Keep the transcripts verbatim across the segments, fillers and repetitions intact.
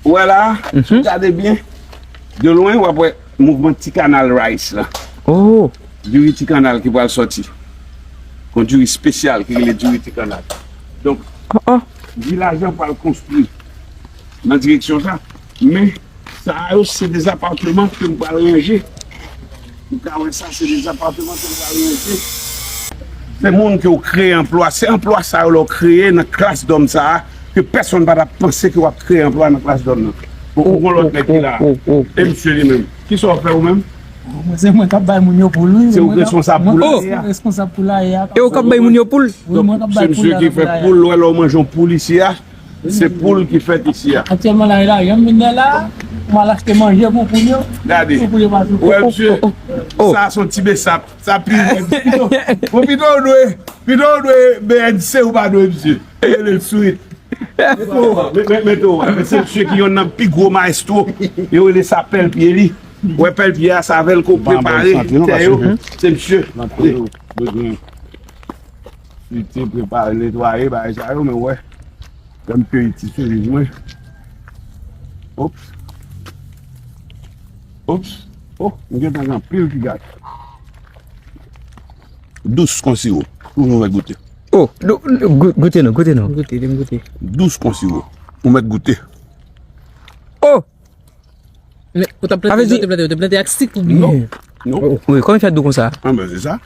Ou wè la, si w gade byen, de lwen, w ap wè mouvman ti kanal rice la. Oh! Diri ti kanal ki pral sòti. Yon diri espesyal ki rele diri ti kanal. Donk, oh, oh, vilaj lan pral konstwi nan direksyon sa. Men, sa yo, se de zapateman ke m pral ranje. Ou ka wè sa, se de zapateman ke m pral ranje. Se moun ke w kreye anplwa. Se anplwa sa yo lè w kreye nan klas dòm sa a, ke pèsonn pa t ap panse ke w ap kreye anplwa nan klas dòm nan. Bon, ou gon lòt nèg ki la. E misye li menm. Kisa w fè ou menm? Mwen, se mwen k ap bay moun yo poul, wi. Se ou k responsab poul la ye a. Mwen responsab poul la ye a. E ou k ap bay moun yo poul? Wi, mwen k ap bay poul la. Se misye ki fè poul, lè w manje yon poul isi a. Se poul ki fèt isi a. Aktyèlman la, la, janm vin la, m al achte manje pou poul yo. Gade. Pou poul yo pa soufri. Wè, misye, sa se yon ti besap. Sa pi, pito, bon, pito w dwe, pito w dwe B N C ou pa dwe, misye. Rele l sourit. Mete w, mete w, men se misye ki yonn nan pi gwo maestro. Yo rele sa pèl pye li. Wè pèl pye a, sa avè l ke w prepare tè yo. Se misye. Bezwen swite, prepare, netwaye, bagay sa yo, men wè. Lè m keyi ti seriz mwen. Ops. Ops. Oh, m gentan gen anpil ki gate. Dous kon siwo. Ou nou mèt goute. Oh, dou-, dou-, gou-, goute non, goute non. Goute, dem goute. Dous kon siwo. Ou mèt goute. Oh! Men, ou t ap plante, ou te plante, ou te plante ak sik ou byen? Non. Non. Wi, kòman fè dou konsa? Ah, ben, se sa.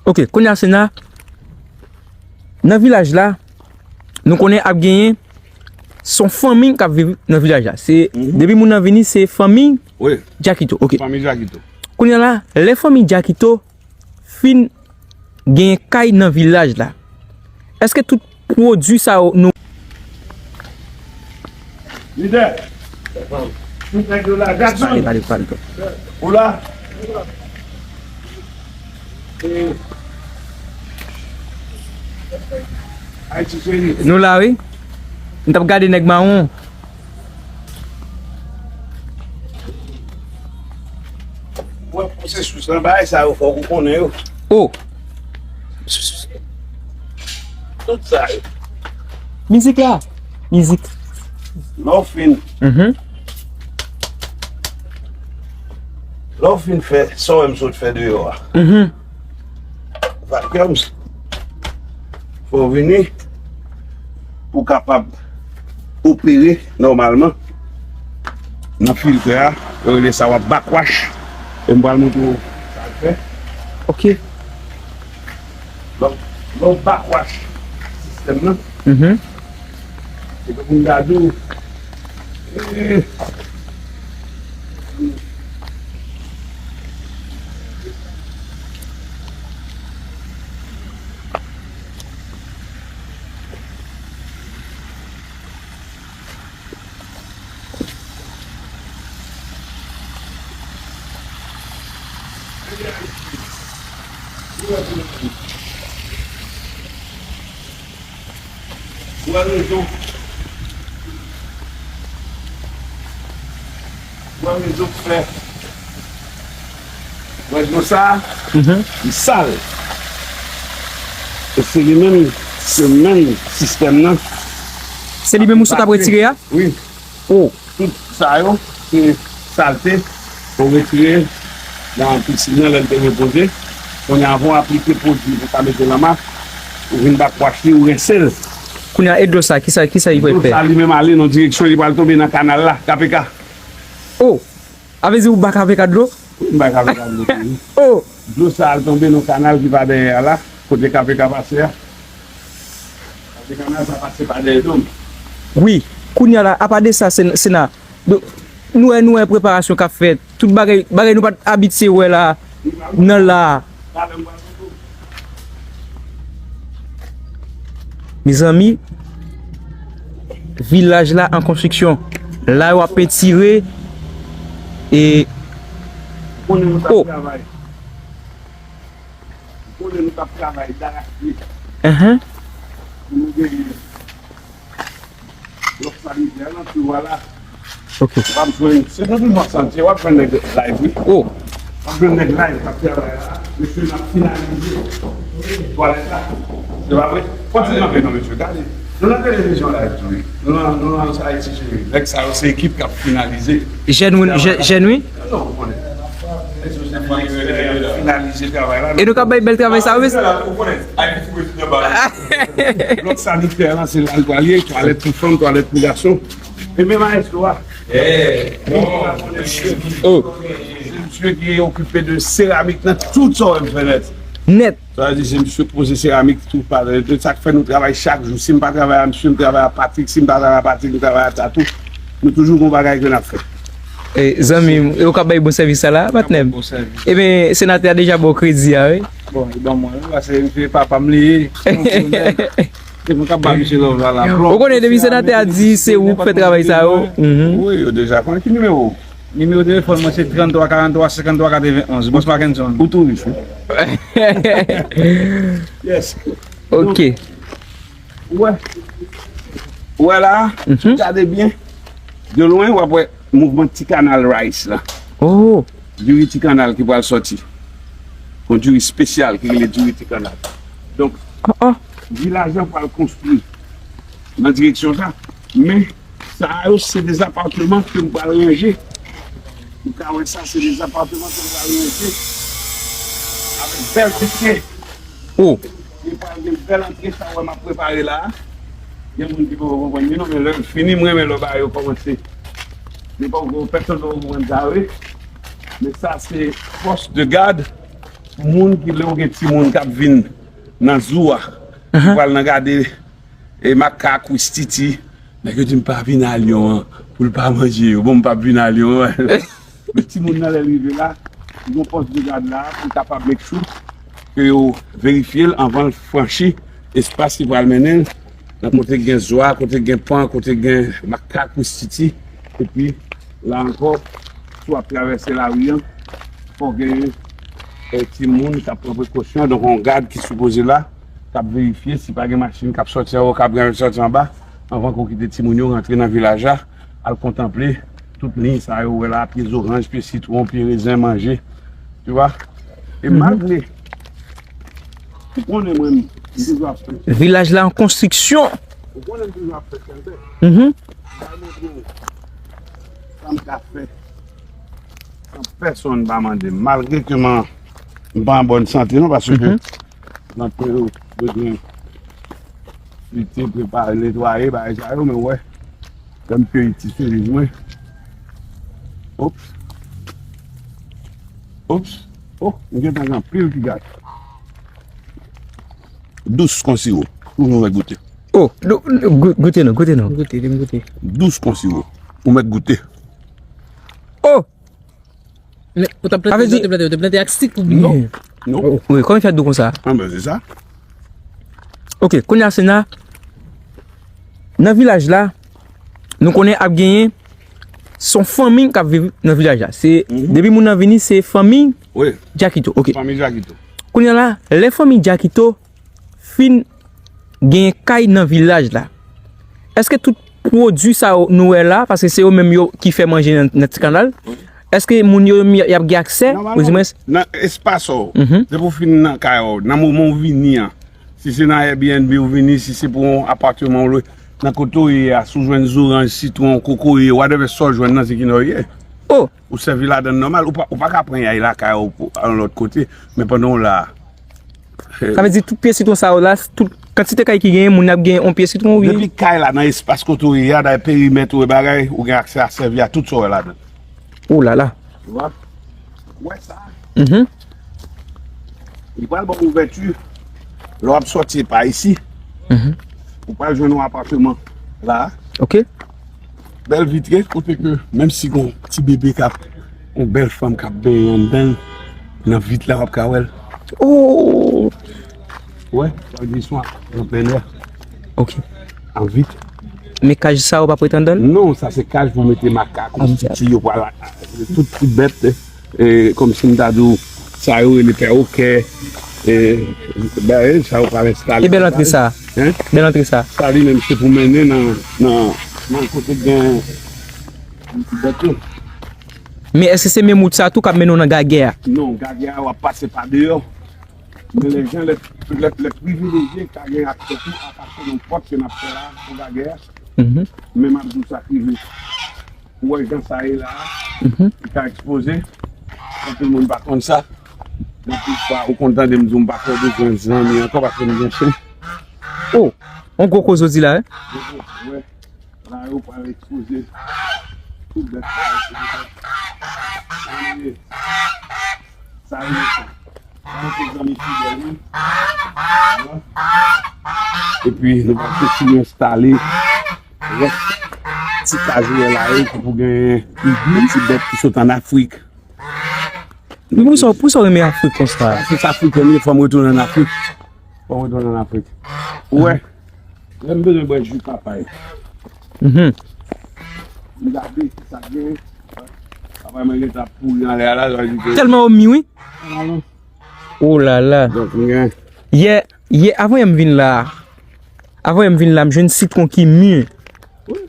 Ok, kounye a, Sena, nan vilaj la, nou konnen ap genyen, se yon fanmi k ap viv nan vilaj la. Se, depi moun nan vini, se fanmi Jakito. Ok. Fanmi Jakito. Kounye a la, lè fanmi Jakito fin gen kay nan vilaj la. Èske tout pwodui sa yo nou... Lidè, tout nèg yo la. Jackson. Pale, pale, pale. Ou la? Ayiti cheri. Nou la, wi. M t ap gade nèg mawon. Wè pwosesis lan, bagay sa yo fòk ou konnen yo. Oh! Tout sa yo. Mizik la. Mizik. Lè w fin. Mhm. Lè w fin fè sa w wè m sot fè deyò a. Mhm. Vacuums. Fò w vini pou w kapab opere nòmalman nan filtè a. Yo rele sa w ap backwash. E m pral montre w sa l fè. Ok. Lè w, lè w backwash sistèm nan. Mhm. Se tankou m ta di w, eh, Ou wè rezon. Ou wè rezon k fè. Ou wè dlo sa a? Mhm. Li sal. E se li menm, se menm sistèm nan. Se li menm ou sot ap retire a? Wi. Oh. Tout sa yo, se salte. Ou retire nan pisin nan lè l te repoze. Kounye a, avan w aplike pwodui pou w ka mete nan mas, ou vin backwash li, ou rense l. Kounye a, e dlo sa, kisa, kisa li pral fè? Dlo sa, li menm ale nan direksyon, li pral tonbe nan kanal la, K P K. Oh! A vle di ou ba K P K dlo? Wi, m ba K P K dlo tou, wi. Oh! Dlo sa al tonbe nan kanal ki pa dèyè a la, kote K P K pase a. Paske kanal sa pase pa dèyè do m. Wi, kounye a la, apa de sa, Sen-, Sena, do-, nou wè, nou wè preparasyon k ap fèt, tout bagay, bagay nou pa t abitye wè la, nan la. Mezanmi, vilaj la an konstriksyon. La, yo ap pentire. E, oh! Konnen nou t ap travay darakye. Enhen. Pou nou genyen blòk sanitè nan tou a la. Ok. W ap jwenn, se nan tou bò santye, w ap jwenn nèg live, wi. Oh. W ap jwenn nèg live k ap travay la. Mesye, n ap finalize twalèt la. Se pa vre? Kontinye kanpe non, mesye. Gade. Nou nan televizyon la tou wi. Nou nan, nou nan Ayiti cheri. Nèg sa yo se ekip k ap finalize. Jèn wi, jèn wi. Non, ou konnen. Nèg yo se finalize travay la. E nou k ap bay bèl travay sa wi. Ou konnen. Blòk sanitè la se la l pral ye, twalèt pou fanm, twalèt pou gason. E men maestro a. Oh. Se misye ki okipe de seramik nan tout sa w wè m fè nèt. Nèt. Sa vle di se misye k poze seramik tou pa de sa k fè nou travay chak jou. Si m pa travay a misye, m travay a Patrick. Si m pa travay a Patrick, m travay a Tatou. Nou toujou gon bagay ke n ap fè. E zanmi m, e ou k ap bay bon sèvis sa la, patnè m? Bon sèvis. Ebyen, senatè a deja ba w kredi a wi. Bon, li ban mwen wi, paske misye papa m li ye. Se mwen k ap ba misye love la, la. Ou konnen depi senatè a di se ou k fè travay sa yo. Mhm. Wi, yo deja konnen ki nimewo. Nimewo telefòn mwen se trannntwa karannntwa senkanntwa katrevenn onz. Bòs Mackenson. Ou touris wi. Yes. Ok. Donk, ou wè, ou wè la, si w gade byen, de lwen w ap wè mouvman Ti Kanal Rice la. Oh. Diri Ti Kanal ki pral sòti. Yon diri espesyal ki rele diri Ti Kanal. Donk, vilaj lan pral konstwi nan direksyon sa. Men, sa yo se de zapateman ke m pral ranje. Ou ka wè sa, se de zapateman ke m pral ranje. Avèk bèl pitye. Oh. Li pral gen bèl antre sa w wè m ap prepare la a. Gen moun ki poko konprann li non, men lè l fini, m renmen lè w ba yo kòmanse. Men poko pèsonn poko konprann sa wi. Men sa se poste de garde pou moun ki lè w gen timoun k ap vin nan zoo a. Ou pral nan gade e makak, wistiti. Nèg yo di m pa vin a lyon an pou l pa manje yo. Bon, m p ap vin a lyon an. Men timoun nan lè l rive la, li gon poste de garde la pou l kapab make sure ke yo verifye l anvan l franchi espas ki pral mennen l nan kote gen zwa, kote gen pan, kote gen makak, wistiti. Epi la ankò, si w ap travèse lari an, fò w gen eh, timoun k ap pran prekosyon. Donk yon gad ki sipoze la, k ap verifye si pa gen machin k ap sòti anwo, k ap gen sòti anba, anvan ke w kite timoun yo rantre nan vilaj la, al kontanple tout liy sa yo wè la, pye zoranj, pye sitwon, pye rezen, manje. Tu vois? E malgre, ou konnen mwen, m toujou ap fè. Vilaj la an konstriksyon. Ou konnen m toujou ap fè sèltè. Mhm. M pral montre w sa m ka fè san pèsonn pa mande m. Malgre ke m an, m pa an bòn sante non, paske nan pwen yo bezwen flite, prepare, netwaye, bagay sa yo, men wè, lè m keyi ti seriz mwen. Ops. Ops. Oh, m gentan gen anpil ki gate. Dous kon siwo. Ou mèt goute. Oh, goute non, goute non. Goute, di m goute. Dous kon siwo. Ou mèt goute. Oh! Men, ou t ap plante, ou te plante, ou te plante ak sik ou byen? Non. Non. Wi, kòman fè dou konsa? Ah, ben, se sa. Ok, kounye a, Sena, nan vilaj la, nou konnen ap genyen, se yon fanmi k ap viv nan vilaj la. Se, depi moun nan vini, se fanmi Jakito. Ok. Fanmi Jakito. Kounye a la, lè fanmi Jakito fin gen kay nan vilaj la, èske tout pwodui sa yo nou wè la, paske se yo menm yo ki fè manje nan, nan Ti Kanal, èske moun yo menm y ap gen aksè, ouzimwens? Nan espas ou, depi w fin nan kay ou, nan moman w vini an, si se nan Airbnb ou vini, si se pou yon apatman ou lwe, nan kote w ye a, si w jwenn zoranj, sitwon, kokoye, whatever sa w jwenn nan, se ki nan w ye. Oh! Ou sèvi ladann nòmal, ou pa, ou pa ka pran y al lakay ou pou, al yon lòt kote, men pandan w la a. Sa vle di tout pye sitwon sa yo la, tout kantite kay ki genyen, moun ap gen yon pye sitwon, wi. Depi kay la nan espas kote w ye a, nan perimèt ou e bagay, ou gen aksè a sèvi a tout sa w wè ladan. Oh la la. Tu vois? Ou wè sa? Mhm. Li pral ba w ouvèti. Lè w ap sòti pa isi, ou pral jwenn yon apatman la. Ok. Bèl vitre, kote ke, menm si gon ti bebe k ap, yon bèl fanm k ap benyen anndan l, nan vit la, w ap ka wè l. Oh! Wè, sa vle di swa an plen è. Ok. An vit. Men kaj sa yo pa pou ret anndan l? Non, sa se kaj pou mete makak, ti yo pral, tout ti bèt, e, kòmsi m ta di w, sa yo rele pèwokè, e, bagay sa yo pral enstale. E bèl antre sa. Hein? Bèl antre sa. Sa li menm se pou mennen nan, nan, nan kote gen bèt yo. Men èske se menm wout sa tou k ap mennen w nan gagè a? Non, gagè a w ap pase pa deyò. Men lè jan lè, lè, lè privilejye ka gen aksè tou a pase nan pòt ke n ap fè la, pou gagè a. Mhm. Men m ap di w sa k rive. Ou wè jan sa ye la a, mhm, li ka ekspoze. Anpil moun pa konn sa. Men tout fwa, ou konn tande m di w m pa fè bezwen zanmi ankò paske m gen chen. Oh, on gwo koze w di la, wi. Gwo koze, wi. La yo pral ekspoze tout bèt sa yo. Sa yo, sa yo se zanmi fidèl nou. Epi nou pral kontinye enstale rès ti kaz ou wè la yo ki pou gen ti bèt ki sot ann Afrik. Poukisa, poukisa w renmen Afrik konsa? Paske se Afriken m ye, fò m retounen ann Afrik. Fò m retounen ann Afrik. Ou wè, lè m bezwen bwè ji papay. Mhm. M gade ki sa k gen. Papay mwen gentan ap pouri anlè a la, sa vle di ke tèlman yo mi, wi. Oh la la. Donk, m gen. Yè, yè, avan yè m vin la, avan yè m vin la, m jwenn sitwon ki mi. Wi.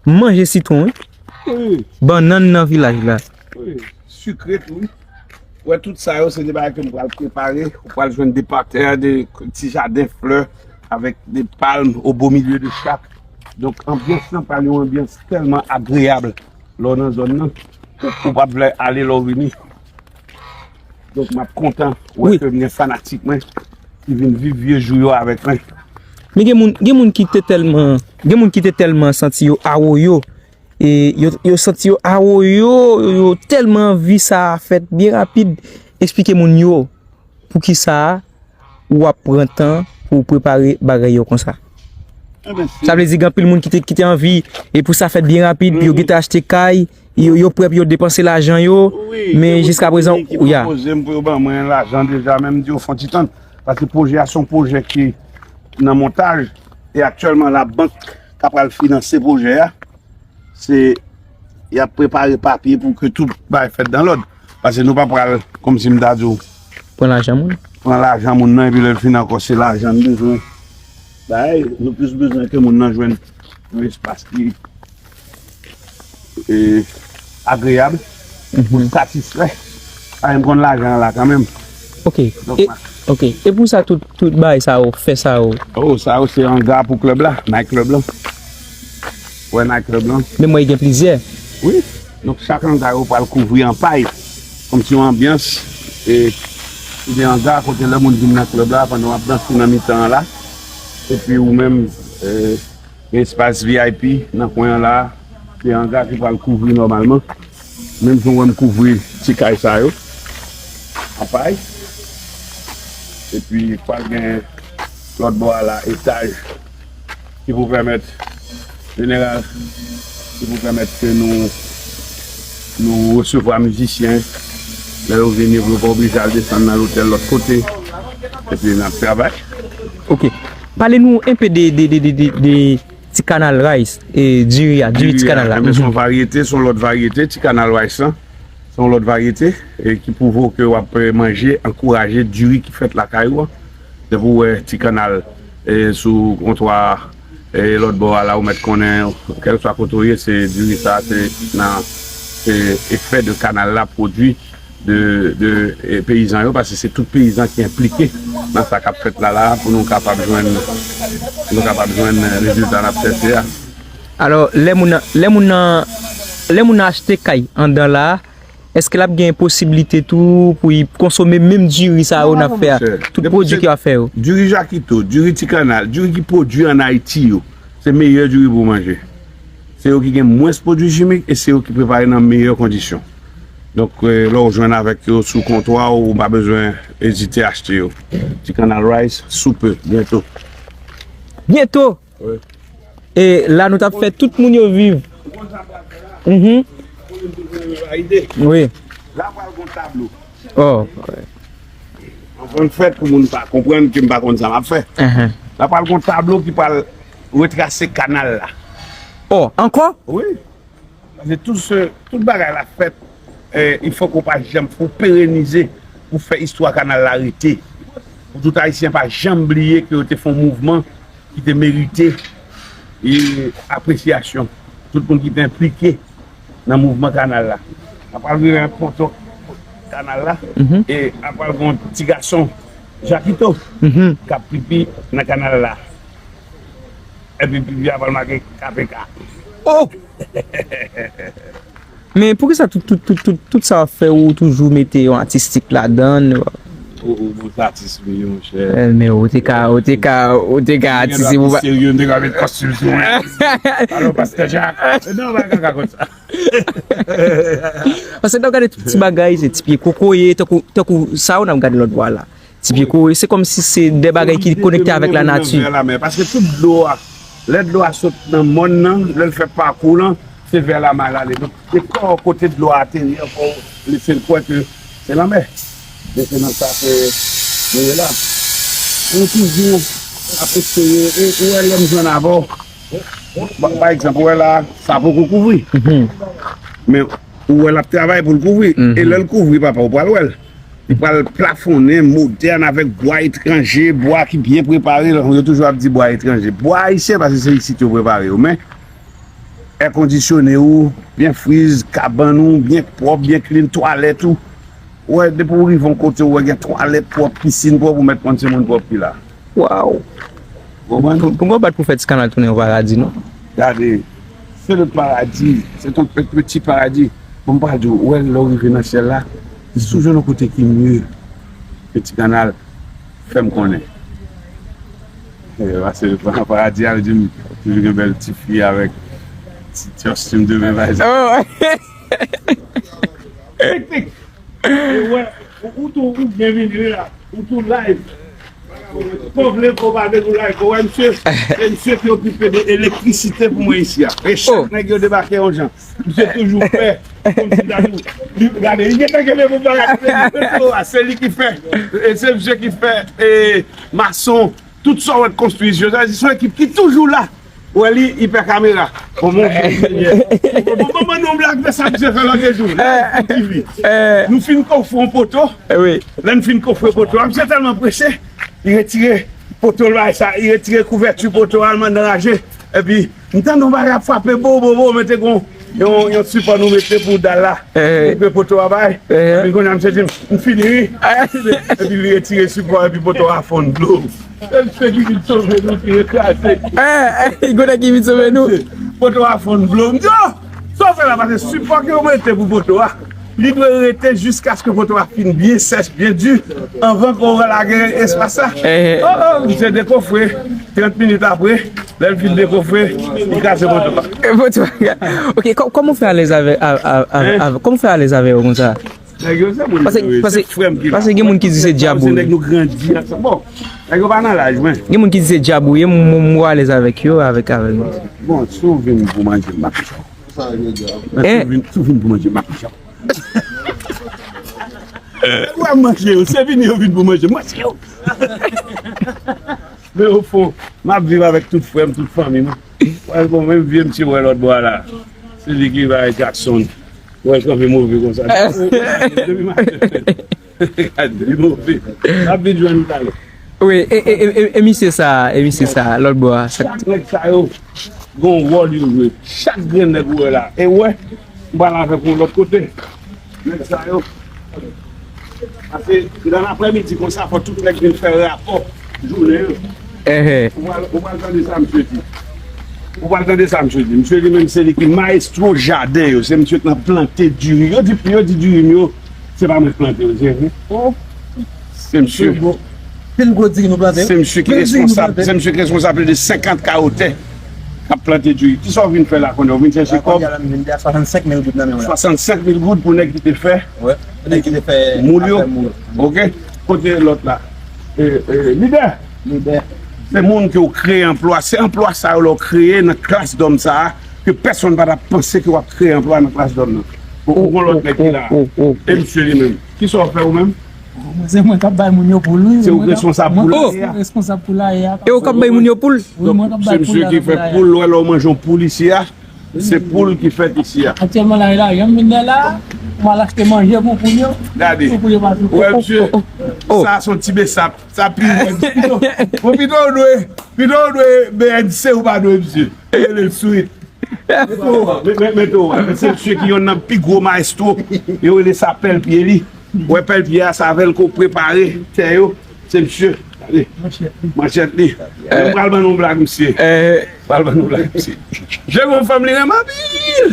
M manje sitwon, wi. Wi. Bannann nan vilaj la. Wi. Sikre tou, wi. Wè, tout sa yo, se de bagay ke m pral prepare. Ou pral jwenn de patè, de ti jaden flè, avèk de palm au beau milieu de chaque. Donk, anbyans lan pral yon anbyans tèlman agreyab lè w nan zòn nan. Ou, ou p ap vle ale lè w vini. Donk, m ap kontan wè, wi, ke m gen fanatik mwen ki vin viv vye jou yo avèk mwen. Men gen moun, gen moun ki te tèlman, gen moun ki te tèlman santi yo awoyo, e yo, yo santi yo awoyo, yo, yo tèlman anvi sa a fèt byen rapid. Eksplike moun yo poukisa w ap pran tan pou w prepare bagay yo konsa. Enben, se sa vle di, gen anpil moun ki te, ki te anvi, e pou sa fèt byen rapid, pou yo, mhm, gentan achte kay, yo, yo prè pou yo depanse lajan yo, wi, men gen moun jiska prezan, ki, ki, ya, pwopoze m pou yo ban mwen lajan deja, men m di yo fè yon ti tann. Paske pwojè a se yon pwojè ki nan montaj, e aktyèlman, labank k ap pral finanse pwojè a. Se, y ap prepare papye pou ke tout bagay fèt dan lòd. Paske nou pa pral, kòmsi m ta di w, pran lajan moun. Pran lajan moun nan, epi lè l fin ankò, se lajan n bezwen. Bagay, nou plis bezwen ke moun nan jwenn yon espas ki, e, agreyab, mhm, pou l satisfè. Ay, m konn lajan an la kanmenm. Ok. Donk, e, ma- ok. E pou sa, tout, tout bagay sa yo, fè sa yo? Oh, sa yo se anga pou klèb la, night club la. Wè, night club la. Men mwen gen plizyè. Wi. Donk, chak anga yo pral kouvri an pay. Kòmsi yon anbyans. E, ou gen anga kote lè moun vin nan klèb la, pandan w ap danse nan mitan an la. Epi ou menm, e, Gen espas V I P nan kwen an la a. Se anga ki pral kouvri nòmalman. Menm jan w wè m kouvri ti kay sa yo. An pay. Epi pral gen lòt bò a la, etaj ki pou pèmèt, jeneral, ki pou pèmèt ke nou, nou resevwa mizisyen. Lè yo vini, yo pa oblije al desann nan lotèl lòt kote. Epi n ap travay. Ok. Pale nou enpe de, de, de, de, de, de Ti Kanal Rice, e, diri a, diri Ti Kanal la. Diri a, enben, se yon varyete, se yon lòt varyete, Ti Kanal Rice lan. Se yon lòt varyete, e, ki pwouve w ke w ap, e, manje, ankouraje diri ki fèt lakay ou an. Depi w wè Ti Kanal, e, sou kontwa, e, lòt bò a la, ou mèt konnen, kèlkeswa kote w ye, se diri sa, se nan, se efè de kanal la pwodui de, de, e, peyizan yo, paske se tout peyizan ki enplike nan sa k ap fèt la, la, pou nou kapab jwenn, nou kapab jwenn rezilta n ap chèche a. Alò, lè moun nan, lè moun nan, lè moun nan achte kay anndan la, èske l ap gen posiblite tou pou l konsome menm diri sa yo n ap fè a? Tout pwodui ke w ap fè yo. Diri Jakito, diri Ti Kanal, diri ki pwodui ann Ayiti yo, se meyè diri pou w manje. Se yo ki gen mwens pwodui chimik e se yo ki prepare nan meyè kondisyon. Donk, e, lè w jwenn avèk yo sou kontwa w, ou pa bezwen ezite achte yo. Ti Kanal Rice, sou pe, byento. Byento! Wi. E la, nou t ap fè tout moun yo viv. Mhm. Wi. La pral gon tablo. Oh. Anvan n fèt, pou moun pa konprann ke m pa konn sa m ap fè. Mhm. La pral gon tablo ki pral retrase kanal la. Oh, ankò? Wi. Paske tout se, tout bagay la fèt, e, il fòk ou pa janm, pou perenize, pou fè istwa kanal la rete. Pou tout Ayisyen pa janm bliye ke yo te fè yon mouvman ki te merite, e, apresyasyon. Tout moun ki te enplike nan mouvman kanal la. Apral vire yon poto kanal la, mhm, e apral gon ti gason, Jakito k ap pipi nan kanal la. Epi pipi a pral make K P K. Oh! Men poukisa tout, tout, tout, tout, tout sa w ap fè, ou toujou mete yon atistik ladan l? Ou, ou, ou se atis wi, monchè. Eh, men ou te ka, ou te ka, ou te ka atis pou pa. Serye, m te ka met kostim sou mwen. Alo, pastè Jak. Non, pa kaka konsa. Paske lè w gade tout ti bagay, se ti pye kokoye, tankou, tankou sa w n ap gade lòt bò a la. Ti pye kokoye, se kòmsi se de bagay ki konekte avèk lanati. Paske tout dlo a, lè dlo a sot nan mòn nan, lè l fè pakou lan, se vè lamè l ale. Donk, se kò kote dlo a ateri an, fò w lese l kwè ke se lanmè. Men se nan sa ke nou ye la. Nou toujou ap eseye, e ou wè lè m jwenn avè w, pa, pa egzanp, ou wè la, sa poko kouvri. Men ou wè l ap travay pou l kouvri. E lè l kouvri, papa, ou pral wè l. Li pral plafonnen, modèn, avèk bwa etranje, bwa ki byen prepare. Yo toujou ap di bwa etranje. Bwa ayisyen, paske se isit yo prepare yo. Men, èkondisyone ou, byen friz, kabann ou, byen pwòp, byen klin, twalèt ou. Ou wè, depi w rive yon kote, ou wè gen twalèt pwòp, pisin pwòp, ou mèt konn se moun pwòp ki la. Waw! Konprann? Pou, pou mwen bat pou fè ti kanal tounen yon paradi, non? Gade, se le paradi, se ton pe-, peti paradi. Bon, m pral di w, ou wè, lè w rive nan syèl la, si w jwenn yon kote ki mye ke ti kanal, fè m konnen. Eh, pase nan paradi a, yo di m toujou gen bèl ti fi avèk ti, ti kostim de men, pa egzanp. Oh! Ou wè, ou, ou tou, ou byenvini, wi la. Ou tou live. Fò vle, fò pa vle, nou live. Ou wè, misye, se misye ki okipe de elektrisite pou mwen isi a. E chak nèg yo debake yon jan. Misye toujou fè. Kòmsi ta di, li, gade, li gentan kenbe pou bagay. Se li ki fè. E se misye ki fè, e, mason. Tout sa w wè k konstwi, yo, sa se yon ekip ki toujou la. Ou wè li, ipè kamera. Bon, bon, bon, bon, bon, non, blag, men sa misye fè lòt jou. Lè nou fin kofre yon poto, lè n fin kofre poto a, misye tèlman prese, li retire poto l bay sa, li retire kouvèti poto a, l mande raje. Epi, m tande yon bagay ap frape, bo, bo, bo, mete gon, yon, yon sipò nou mete pou dal la. Koupe poto a bay. Epi kounye a, misye di m, "M fini, wi." Epi li retire sipò, epi poto a fonn dlo. Se misye ki vin sove nou, ki rekraze. Eh, eh, Godè ki vin sove nou. Poto a fonn dlo. M di, "Oh, sa w fè la, paske sipò ke yo mete pou poto a, li dwe rete jiskaske poto a fin byen sèch, byen di, anvan ke w lage espas la." Oh, oh, misye dekofre. Trant minit apre, lè l fin dekofre, li kraze poto a. Poto a. Ok, kò-, kòman w fè alèz avè, a, a, a, avè, kòman w fè alèz avè yo konsa? Nèg yo se moun yo ye, se frè m ki la. Paske gen moun ki di se dyab ou ye. Se nèg nou grandi ansanm. Bon, nèg yo pa nan laj mwen. Gen moun ki di se dyab ou ye, m, m, m alèz avèk yo, avèk, avèk nou. Bon, si w vin pou manje, m pa pè w. Men si w vin, si w vin pou manje, m pa pè w. Nèg w ap manje yo, se vini yo vin pou manje, manje yo. Men ofon, m ap viv avèk tout frè m, tout fanmi m. Wè, bon, menm vye misye wè lòt bò a la. Se li ki bay Jackson. Wè, kanpe move konsa. Depi maten. Li move. M ap vin jwenn ou talè. Wi, e, e, e, e, e misye sa, e misye sa, lòt bò a, sa. Chak nèg sa yo, gon wòl yo jwe. Chak grenn nèg ou wè la. E wè, m pral avèk ou lòt kote. Nèg sa yo. Paske nan aprèmidi konsa, fò tout nèg vin fè rapò jounen an. Ou pral, ou pral tande sa misye di. Ou pral tande sa misye di. Misye li menm se li ki mayestwo jaden yo. Se misye ki nan plante diri. Yo di, yo di diri m yo, se pa mwen ki plante yo, se vre. Se misye. Pil gwo diri nou plante. Se misye ki responsab, se misye ki responsab plis de senkant kawo tè k ap plante diri. Kisa w vin fè la kounye a? W vin chèche kòb? Kounye a la, m vin de a swasannsenk mil goud nan men w la. Swasannsenk mil goud pou nèg ki te fè, nèg ki te fè moul yo. Ok. Kote lòt la? E, e, lidè. Lidè. Se moun ke w kreye anplwa. Se anplwa sa yo lè w kreye nan klas dòm sa a, ke pèsonn pa t ap panse ke w ap kreye anplwa nan klas dòm nan. Bon, ou gon lòt nèg ki la. E misye li menm. Kisa w fè ou menm? Mwen, se mwen k ap bay moun yo poul, wi. Se ou k responsab poul la ye a? Mwen responsab poul la ye a. E ou k ap bay moun yo poul? Wi, mwen k ap bay poul la nan poulaye a. Donk, se misye ki fè poul, lè w manje yon poul isi a, se poul ki fèt isi a. Aktyèlman la, la, jan m vin la, m al achte manje pou poul yo. Gade. Pou poul yo pa toufe. Ou wè, misye, sa se yon ti besap. Sa pi rèd. Pito, bon, pito w dwe, pito w dwe B N C, ou pa dwe misye. Rele l Sweet. Men, men, men, men, men, se misye ki yonn nan pi gwo mayestwo. Yo rele sa pèl pye li. Ou wè pèl pye a, se avè l ke w prepare tè yo. Se misye, gade, manchèt li. Mwen pral ban nou blag, misye. Pral ban nou blag, misye. Jewon fanm li renmen anpil.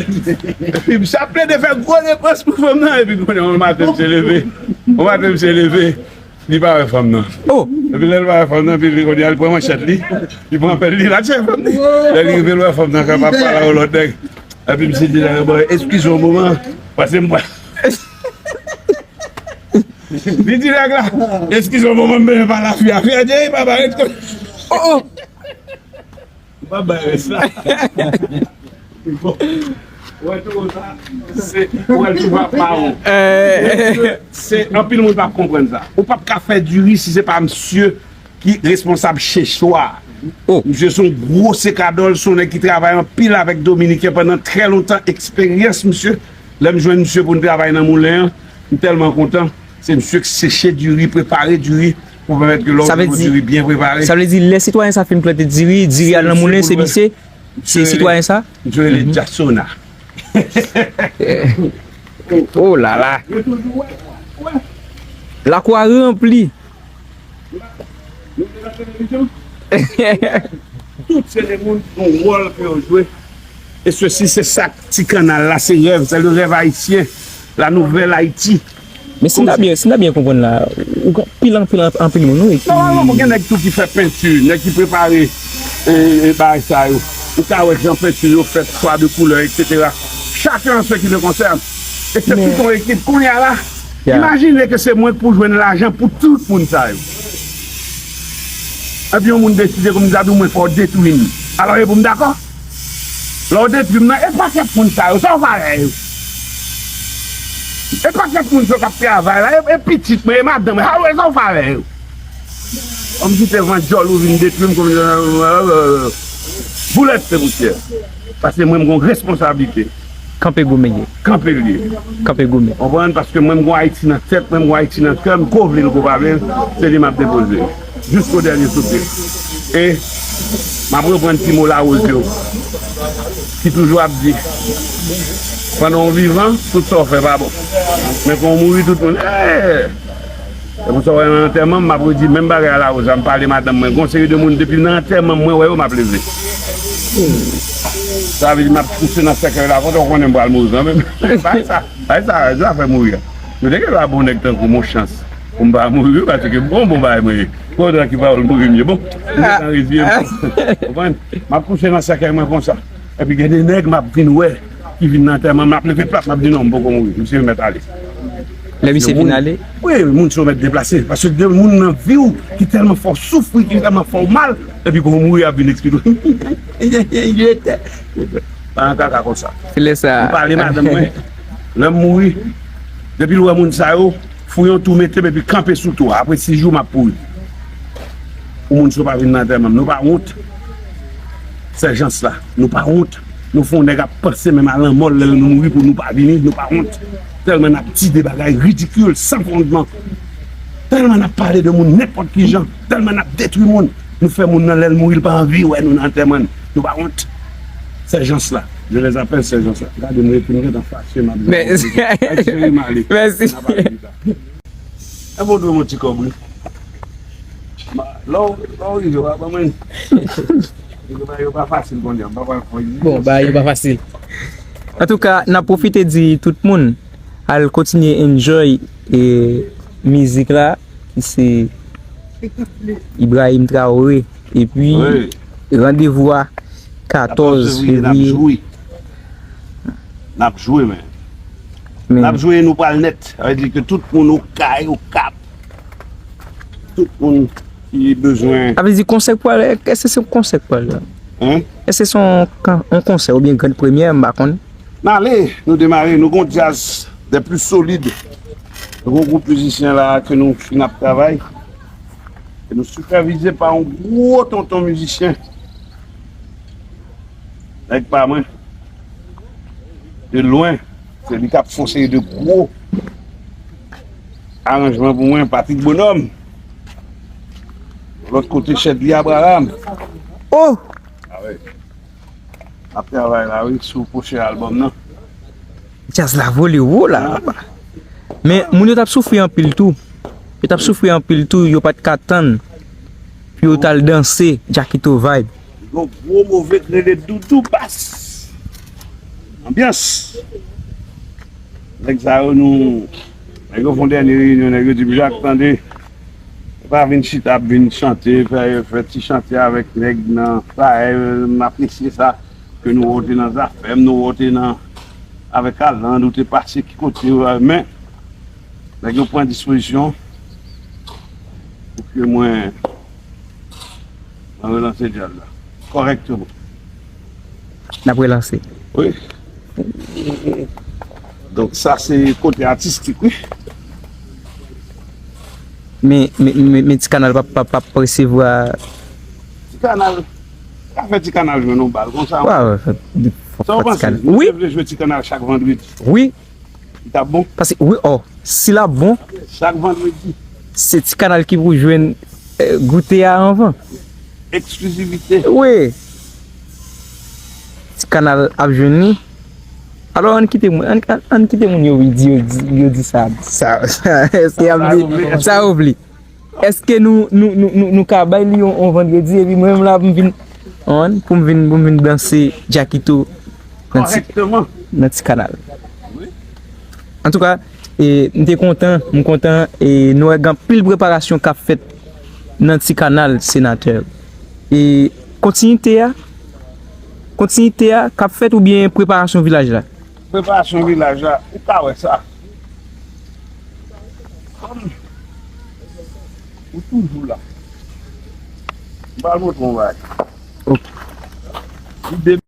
Epi misye ap plede fè gwo depans pou fanm nan. Epi kounye a, yon maten, misye leve. Yon maten, misye leve. Li pa wè fanm nan. Epi lè l pa wè fanm nan, epi li kounye a, li pran manchèt li. Li pran pèl li, l al chèche fanm li. Lè li rive, l wè fanm nan k ap pale ak yon lòt nèg. Epi misye di nèg la, bon, eskize yon moman. Paske m pa Li di nèg la, eskize yon moman, m bezwen pale a fi a. Fi a di, ey, papa, ret kote. Oh, oh. M pa bay rès la. Bon. Ou wè tou sa, se, ou wè tou pa pawon. Se, anpil moun p ap konprann sa. Ou p ap ka fè diri si se pa misye ki responsab chechwa. Oh. Misye se yon gwo sekadòl, se yon nèg ki travay anpil avèk Dominiken pandan trè lontan. Eksperyans misye, lè m jwenn misye pou n travay nan moulen an, m tèlman kontan. Se misye k seche diri, prepare diri pou pèmèt ke lè w jwenn yon diri byen prepare. Sa vle di, lè sitwayen sa fin plante diri, diri al nan moulen, se misye, se sitwayen sa? Misye rele Jasona. Oh la la. Lakou a ranpli. Nou te nan televizyon. Tout se de moun ki gen wòl ke yo jwe. E sesi, se sa, ti kanal la, se rèv, c'est le rêve haïtien, la nouvelle Haïti. Men si n ta byen, si n ta byen konprann la, ou gen anpil, anpil, anpil moun, wi, ki... Nòmalman, bon, gen nèg tou ki fè penti, nèg ki prepare, e, e, bagay sa yo. Ou ka wè jan penti yo fèt, chwa de koulè, etsetera. Chacun en ce qui le concerne. E se tout yon ekip. Kounye a la, imajine ke se mwen k pou jwenn lajan pou tout moun sa yo. Epi yon moun deside, kòm m ta di w, mwen fò w detwi m. Alò, e pou m dakò? Lè w detwi m nan, e pakèt moun sa yo, sa w fè avè yo? E pakèt moun sa yo k ap travay la, e, e pitit mwen, e madanm mwen, sa w, sa w fè avè yo? Kòm si te van djòl ou vin detwi m, kòm, boulèt se pousyè. Paske mwen, m gen yon responsablite. Kanpe goumen ye. Kanpe l ye. Kanpe goumen. Konprann? Paske mwen, m gon Ayiti nan tèt mwen, m gon Ayiti nan kè m, ko vle l, ko pa vle l, se li m ap depoze. Jisko dènye soupir. E m ap reprann ti mo Larose yo, ki toujou ap di, pandan w vivan, tout sa w fè pa bon. Men kan w mouri, tout moun, eh! Se pou sa w wè nan antèman m, m ap redi menm bagay a Larose la, m pale madanm mwen. Gon seri de moun, depi nan antèman m, mwen wè yo, m ap leve. Sa vle di, m ap kouse nan sèkèy la, kontan w konnen m pral mouri kanmenm. Bagay sa, bagay sa, zafè mouri a. Yo te gen dwa bon nèg tankou m yon chans pou m pa mouri, wi, paske bon, bon bagay mwen ye. Kontan ki pawòl mouri m ye. Bon, m gentan reziye m. Konprann? M ap kouse nan sèkèy mwen konsa. Epi gen de nèg m ap vin wè ki vin nan antèman, m ap leve plat, m ap di non, m poko mouri, misye mèt ale. Lè misye vin ale? Wi, moun se yo mèt deplase. Paske de moun nan vi w ki tèlman fè w soufri, ki tèlman fè w mal, epi pou w mouri, y ap vin eksplike w. Pa nan kaka konsa. Se lè sa. M pale madanm mwen, lè m mouri, depi l wè moun sa yo, fouye yon twou mete m epi kanpe sou twou a. Apre sis jou, m ap pouri. Pou moun sa yo pa vin nan antèman m. Nou pa wont. Sèjans la, nou pa wont. Nou fè yon nèg ap panse menm a lanmò l lè nou mouri pou nou pa vini, nou pa wont. Tèlman n ap di de bagay ridikil, san fondman. Tèlman n ap pale de moun nenpòt ki jan, tèlman n ap detwi moun. Nou fè moun nan lè l mouri, l pa anvi wè nou nan antèman l. Nou pa wont. Sèjans la, je les appelle sèjans la. Gade m rete, m gentan fache, m ap di. Mèsi. Mèsi. N a pale pita. E bon, dwe yon ti kòb, wi. Ma, lè w, lè w rive, w a ban mwen. Yo pa, yo pa fasil konnen, m pa pral fè yon... Bon, bagay yo pa fasil. Antouka, n ap pwofite di tout moun, al kontinye enjoy, e, mizik la, ki se Ibrahim Traoré. Epi, wi, randevou a katòz fevriye. N ap jwe, men. Men n ap jwe, nou pral nèt. Sa vle di ke tout moun Okay, Okap, tout moun ki bezwen. Sa vle di konsè k pral, èske se konsè k pral la? Hein? Èske se yon kan-, yon konsè oubyen grand premyè, m pa konn. N ale, nou demare, nou gon djaz des plus solides. Nou gon gwoup mizisyen la ke nou fin ap travay. E nou sipèvize pa yon gwo tonton mizisyen. Nèg pa mwen. De lwen, se li k ap fè yon seri de gwo aranjman pou mwen, Patrick Bonhomme. Lòt kote, Chèdli Abraham. Oh! Ah ouais. Ap travay la, wi, sou pwochen albòm nan. Djaz la vole wo la. Men moun yo t ap soufri anpil tou. Yo t ap soufri anpil tou, yo pa t ka tann pou yo t al danse Jackito Vibe. Yon gwo move k rele Doudou Bas. Anbyans. Nèg sa yo, nou, nèg yo fè yon dènye reyinyon, nèg yo di m, "Jak, tande, pa vin chita ap vin chante, fè, fè ti chante avèk nèg nan." Sa, eh, m apresye sa, ke nou wè w te nan Zafèm, nou wè w te nan, avèk Aland, ou te pase ki kote, men, nèg yo pran dispozisyon pou ke mwen, mwen relanse djaz la kòrèkteman. N ap relanse. Wi. Donk, sa se kote atistik, wi. Men, men, men, men Ti Kanal p ap, p ap, p ap resevwa. Ti Kanal, ka fè Ti Kanal jwenn yon bal konsa. Wa, wa, fè, fè, Sa w fè Ti panse? Kanal. Wi. Mwen te vle jwe Ti Kanal chak vandredi. Wi. Li t ap bon? Paske, wi, o, si l ap bon, Chak vandredi. Se Ti Kanal ki pou jwenn, eh, goute a anvan. Eksklizivite. Wi. Ti Kanal ap jwenn li. Alò, ann kite moun, ann, ann, ann kite moun yo, wi, di, yo di, yo di sa, sa, sa, èske y ap Sa yo vle, sa yo vle. Èske nou, nou, nou, nou, nou ka bay li yon, yon vandredi, epi mwen menm la, pou m vin, pou m vin, pou m vin danse Jackito nan Ti, Kòrèkteman. Nan Ti Kanal. Wi. Antouka, e, m te kontan, m kontan, e, nou wè gen anpil preparasyon k ap fèt nan Ti Kanal, senatè. E kontinite a, kontinite a k ap fèt oubyen preparasyon vilaj la? Preparasyon vilaj la, ou ka wè sa. Kòm ou toujou la. M pral montre w yon bagay. Ok. Li de